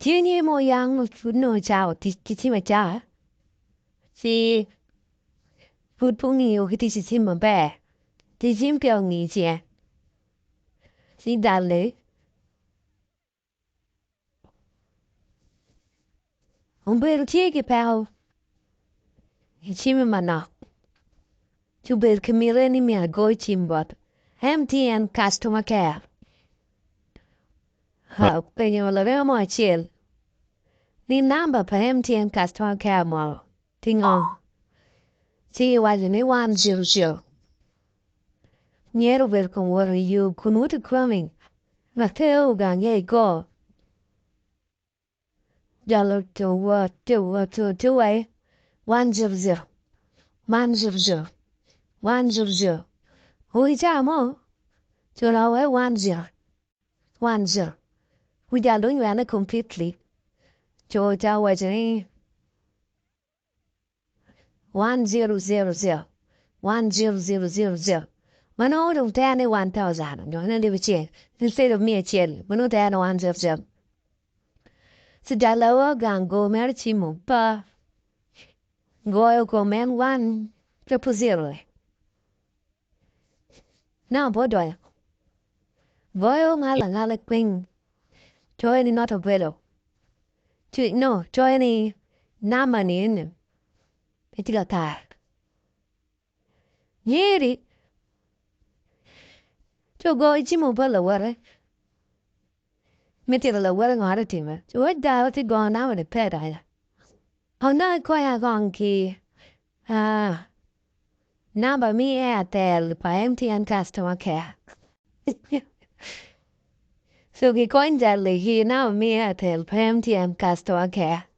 Tye ni mo yang pud nongo cawa tic ki cim acawa ci pud pe ongiyo ki tic ki cim maber ci cim pe ongi cinge ci dale obedo tye ki peko i cime manok ci obedo ki miti ni myero ago cim bot MTN customer care openyo larema mo acel ni namba pa MTN customer care mono tye ngo ci giwaco ni 100 myero obed kun woto i yo kun woto ki kwami wek pe ogange i kor jalo wai 100 100 100 wi ca mo culo wai 10 10 wi jal dong nywene completely co ca owaco ni 1000 10000 ma nongo dong tere ni 1000 nyo alip acel instead of miya acel ma nongo tere ni 100. Ci jalawa gang go mere cimo pa goyo kom en 1 000 now pe odonyo goyo ngalo angala piny coyo ni not available no coyo ni namba ni eni pe tye kakare nyeri ci ogoyo cimo bot lawote me tito lawote ngo ma otime ci wek dano tye goyo namba ni pe adada onongo ikonya kong ki namba me Airtel pa MTN customer care so gikony jali ki namba me Airtel pa MTN customer care.